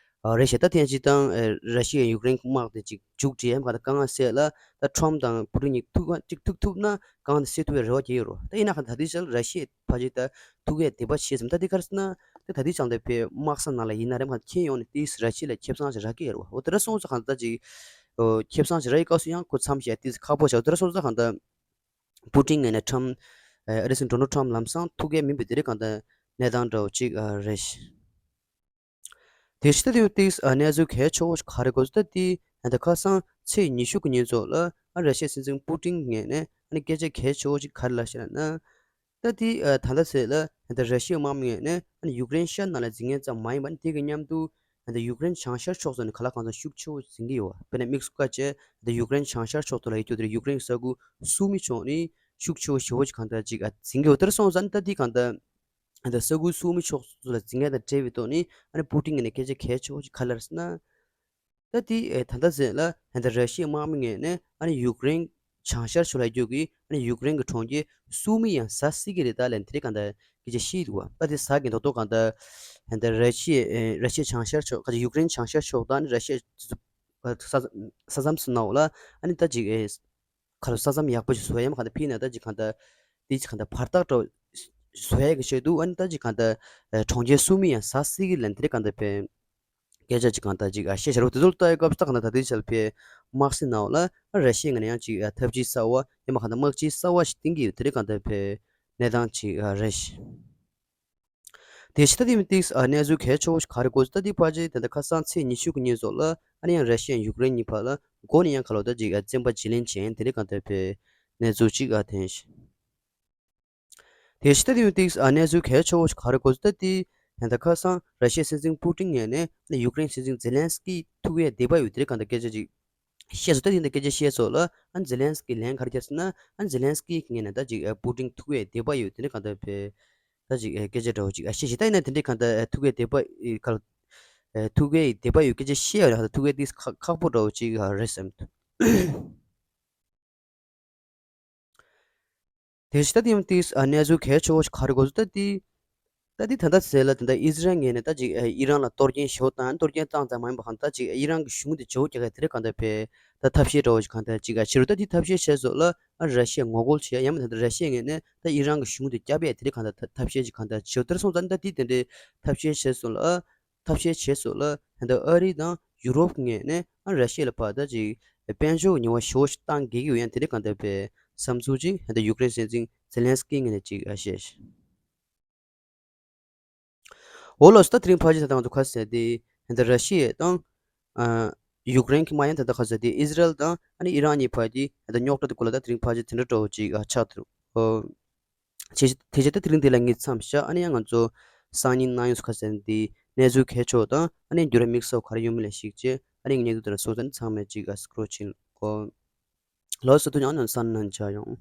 ཨ་རེད་ཤག་ད་ཐེངས་གཅིག་དང་ཨ་ར་ཤི་ཡ་ཡུཀ་རེན་དམག་དེ་གཅིག་མཇུག་སྒྲིལ་ཡ་མ་གཏོགས་དཀའ་ངལ་སེལ་ལ། ད་ཁྲོམ་དང་པུ་ཏིན་གཉིས་ཐུག་ག་གཅིག་ཐུག་ཐུབ་ན་དཀའ་ངལ་དེ་སེལ་ཐུབ་པའི་རེ་བ་རྒྱག་ཡོད་རེད། ད་ཡིན་ན་ག་ད་ལྟའི་ཆར་ར་ཤི་ཡའི་ཕ་ཅིག་ད་ཐུག་ཡ་དད་པ་ཆེ་ཙམ། ད་དེ་ག་རེ་ཟེར་ན་ད་ད་ལྟའི་ཆར་ད་ཕའི་དམག་ས་ནང་ལ་ཡིན་ན་རེད་མ་གཏོགས་ཁྱོན་ཡོངས་ནས་ཏིས་ར་ཤི་ཡ་ལ་ཁེ་བཟང་ཞིག་རག་གི་ཡོད་རེད་བ། འོ་དེ་འདྲ་སོང་ཙང་གང་ད་ཅིག་ཨོ་ཁེ་བཟང་ཞིག་རག་ཡི་སྐབས་སུ་ཡང་ཁོ་མཚམས་བཞག་ཏིས་ཁག་པོ་ཞིག་འོ་དེ་འདྲ་སོང་ཙང་གང་ད་པུ་ཏིན་ངོས་ནས་ཁྲམ་ཨ་རེ་སི་ཌེན་ཊོ་ནལ་ཁྲམ་ལམ་སང་ཐུག་གི་མིན་པའི་དེ་རིགས་གང་ལྟར་གནས་སྟངས་འདྲ་བོ་ཅིག་ཨ་རེད། དེ་ཕྱི་ད་དེ་ཏིས་ཨ་གནས་ཚུལ་གལ་ཆེ་བོ་ཞིག་ག་རེ་གོ་ད་དེ་ད་ཁ་སང་ཚེས་ཉི་ཤུ་གི་ཉིན་ཚོགས་ལ་ཨ་ར་ཤི་ཡའི་སྲིད་འཛིན་པུ་ཏིན་ངོས་ནས་ཨ་ནི་སྐད་ཆ་གལ་ཆེ་བོ་ཞིག་ག་རེ་ལབ་ཤེ་ལབ་ན། ད་དེ་ཨ་ད་ལྟ་ཚེས་ལ་ད་ར་ཤི་ཡའི་དམག་མི་ངོས་ནས་ཨ་ནི་ཡུཀ་རེན་ཤར་ནང་ལ་འཛིང་མཁན་ཙམ་མ་ཡིན་པར་དེ་གི་མཉམ་དུ་ད་ཡུཀ་རེན་བྱང་ཤར་ཕྱོགས་སུ་ནི་ག་ལ་གང་འཚམ་ཤུགས་ཆེ་བོ་འཛིང་གི་ཡོད་པ། དཔེར་ན་དམིགས་སུ་བཀར་བྱས་ད་ཡུཀ་རེན་བྱང་ཤར་ཕྱོགས་དུ་ལ་ཡོད་དུས་དེར་ཡུཀ་རེན་ས་ཁུལ་སུ་མི་ཕྱོགས་ནི་ཤུགས་ཆེ་བོ་ཞེ་བོ་ཅིག་གང་ལྟར་ཅིག་ཨ་འཛིང་གི་ཡོད། དེར་སོང་ཙང་ད་དེ་གང་ལྟར་ད་ས་ཁུལ་སུ་མི་ཕྱོགས་སུ་ལ་འཛིང་མཁན་དང་འབྲེལ་བའི་ཐོག་ནས་ཨ་ནི་པུ་ཏིན་ངོས་ནས་སྐད་ཆ་གལ་ཆེ་བོ་ཅིག་ག་རེ་ལབ་ཟེར་ན། ད་དེ་ཨེ་ད་ལྟ་ཟེར་ལ་ཨེ་ད་ར་ཤི་ཡའི་དམག་མི་ངོས་ནས་ཨ་ནི་ཡུཀ་རེན་བྱང་ཤར་ཕྱོགས་ལ་རྒྱུག་གི་ཨ་ནི་ཡུཀ་རེན་གྱི་གྲོང་ཁྱེར་སུ་མི་ཡང་ཟ་སྲིད་ཀྱི་རེད་ད་ལན་དེ་རིགས་གང་ལྟར་སྐད་ཆ་བཤད་འདུག་བ། ད་དེ་ཟ་གི་མདོག་མདོག་གང་ལྟར་ཨེ་ད་ར་ཤི་ཡའི་ཨེ་ར་ཤི་ཡའི་བྱང་ཤར་ཕྱོགས་ག་ཅིག་ཡུཀ་རེན་བྱང་ཤར་ཕྱོགས་དང་ཨ་ནི་ར་ཤི་ཡའི་ས་ས་མཚམས་སུ་ནའོ་ལ་ཨ་ནི་ད་ཅིག་ཨེ། ཁ་ལོ་ས་མཚམས་ཡག་པོ་ཞིག་བཟོ་ཡ་མ་གང་ལྟར་ཕི་ན་ད་ཅིག་གང་ལྟར་དེ་ཅིག་གང་ལྟར་བར་ཐག་འགྲོ་བཟོ་ཡ་གི་ཆེད་དུ་ཨ་ནི་ད་ཅིག་གང་ལྟར་གྲོང་ཁྱེར་སུ་མི་ཡང་ཟ་སྲིད་ཀྱི་ལན་དེ་རིགས་གང་ལྟར་བས་སྐད་ཆ་ཅིག་གང་ལྟར་ཅིག་ཨ་བཤད་བྱ་རོགས་དེ་ཚོ་ལ་ལྟ་ཡ་སྐབས་སུ་ད་གང་ལྟར་ད་དེ་ཆ་ལ་ཕའི་དམག་སྲིད་ནང་ལ་ར་ཤི་ཡ་ངོས་ནས་ཡང་ཅིག་ཨ་ཐབས་ཇུས་གསར་བ་ཡང་མ་གང་ལྟར་དམག་ཇུས་གསར་བ་ཞིག་བཏིང་གི་ཡོད་དེ་རིགས་གང་ལྟར་བས་གནས་སྟངས་ཅིག་ཨ་རེད། དེ་ཕྱི་ད་དེ་མི་ཏིག་ཨ་གནས་ཚུལ་གལ་ཆེ་བོ་ཞིག་ག་རེ་གོ་ད་དེ་ཕལ་ཆེར་ད་ལྟ་ཁ་སང་ཚེས་ཉི་ཤུ་གི་ཉིན་སོགས་ལ་ཨ་ནི་ཡང་ར་ཤི་ཡ་ཡུཀ་རེན་གཉིས་བར་ལ་མགོ་ནས་ཡང་ཁ་ལོ་ད་ཅིག་ཨ་བཙན་པ་བརྗེ་ལེན་བྱས་དེ་རིགས་གང་ལྟར་བའི་གནས་ཚུལ་ཅིག་ཨ་ཐོན་ཤག་དེ་ཕྱི་ད་དེ་མི་ཏིག་ཨ་གནས་ཚུལ་གལ་ཆེ་བོ་ཞིག་ག་རེ་གོ་ད་དེ་ད་ལྟ་ཁ་སང་ར་ཤི་ཡའི་སྲིད་འཛིན་པུ་ཏིན་ངོས་ནས་ཨ་ནི་ཡུཀ་རེན་སྲིད་འཛིན་ཛེ་ལན་སི་ཀི་ཐུག་ཡས་དད་པ་ཡོད་དེ་རིགས་གང་ལྟར་སྐད་ཆ་ཅིག་བཤད་སོང་། ད་དེ་འདྲ་སྐད་ཆ་བཤད་སོང་ལ་ཨ་ཛེ་ལན་སི་ཀི་ལན་ག་རེ་བརྒྱབ་ཟེར་ན་ཨ་ཛེ་ལན་སི་ཀི་ངོས་ནས་ད་ཅིག་ཨ་པུ་ཏིན་ཐུག་ཡས་དད་པ་ཡོད་དེ་འདྲ་གང་ལྟར་བས་ད་ཅིག་ཨ་སྐད་ཆ་འདྲ་བོ་ཅིག་ཨ་བཤད་ཤེས། ད་ཡིན་ན་དེ་འདྲའི་གང་ལྟར་ཨ་ཐུག་ཡས་དད་པ་ཨི་ག་ལ་ཨ་ཐུག་ཡས་དད་པ་ཡོད་སྐད་ཆ་བཤད་ཡ་ལ་ད་ཐུག་ཡས་ཏིས་ཁག་ཁག་པོ་འདྲ་བོ་ཅིག་ཨ་རེད་བསམ་འདུག་དེ་ཕྱི་ད་དེ་ཡང་ཏིས་ཨ་གནས་ཚུལ་གལ་ཆེ་བོ་ཞིག་ག་རེ་གོ་ད་དེ། ད་དེ་ད་ལྟ་ཟེར་ལ་དེ་འདྲ་ཨི་ཟི་རལ་ངོས་ནས་ད་ཅིག་ཨི་རན་ལ་གཏོར་སྐྱོན་ཞོ་དང་གཏོར་སྐྱོན་བཏང་ཙམ་མ་ཡིན་པ་གང་ལྟར་ཅིག་ཨི་རན་གྱི་གཞུང་དེ་བྱེ་བ་རྒྱག་ག་དེ་རིགས་གང་ལྟར་བས་ད་ཐབས་ཤེས་འདྲ་བོ་ཞིག་གང་ལྟར་ཅིག་ཨ་བྱེད་རུ་ད་དེ་ཐབས་ཤེས་བྱས་སོང་ལ་ཨ་ར་ཤི་ཡ་ངོ་རྒོལ་བྱེད་ཡ་ཡང་མིན་ད་ལྟ་ར་ཤི་ཡ་ངོས་ནས་ད་ཨི་རན་གྱི་གཞུང་དེ་བསྐྱབ་ཡ་དེ་རིགས་གང་ལྟར་ཐབས་ཤེས་ཅིག་གང་ལྟར་བྱེད་རུ་དེར་སོང་ཙང་ད་དེ་དེ་འདྲའི་ཐབས་ཤེས་བྱས་སོང་ལ་ཨ། ཐབས་ཤེས་བྱས་སོང་ལ་ད་ལྟ་ཨ་རི་དང་ཡུ་རོབ་ངོས་ནས་ཨ་ར་ཤི་ཡ་ལ་ཕར་ད་ཅིག་དཔལ་འབྱོར་ཉེས་པ་ཞེ་པོ་ཞིག་བཏང་དགོས་ཀྱི་ཡོད་ཡང་དེ་འདྲ་གང་ལྟར་བའི་བསམ་ཚུལ་ཅིག་ད་ལྟ་ཡུཀ་རེན་སྲིད་འཛིན་ཛེ་ལན་སི་ཀི་ངོས་ནས་ཅིག་ཨ་བཤད། འོ་ལགས་སོ། ད་དེ་རིང་ཕལ་ཆེར་ད་ང་ཚོ་ཁ་གསལ་ཏེ་ད་ལྟ་ར་ཤི་ཡ་དང་ཨ་ཡུཀ་རེན་གྱི་མ་ཡང་ད་ལྟ་ཁ་གསལ་ཏེ་ཨི་ཟི་རལ་དང་ཨ་ནི་ཨི་རན་གཉིས་བར་གྱི་ད་ལྟ་རྙོག་དྲ་དེ་སྐོར་ལ་ད་དེ་རིང་ཕལ་ཆེར་དེ་འདྲ་འདྲ་བོ་ཅིག་ཨ་ཆགས་འདུག་ཨོ། དེ་དེ་རྗེས་ད་དེ་རིང་འདི་ལ་ངས་མཚམས་བཞག་ཨ་ནི་ཡང་ང་ཚོ་སང་ཉིན་གནངས་ཉིན་སུ་ཁ་སང་འདི་གནས་ཚུལ་གལ་ཆེ་བ་དང་ཨ་ནི་འགྱུར་བ་དམིགས་བསལ་ག་རེ་ཡོད་མེད་ལ་གཞིགས་བྱས་ཨ་ནི་ངས་ཉེ་དུ་དེ་ལ་སོང་ཙང་ཚང་མས་ཅིག་ཨ་སི་ཀྲོ་ཕྱིན་གོ། ལགས་སོ། ཐུགས་རྗེ་གནང་། སང་ཉིན་མཇལ་ཡོང་།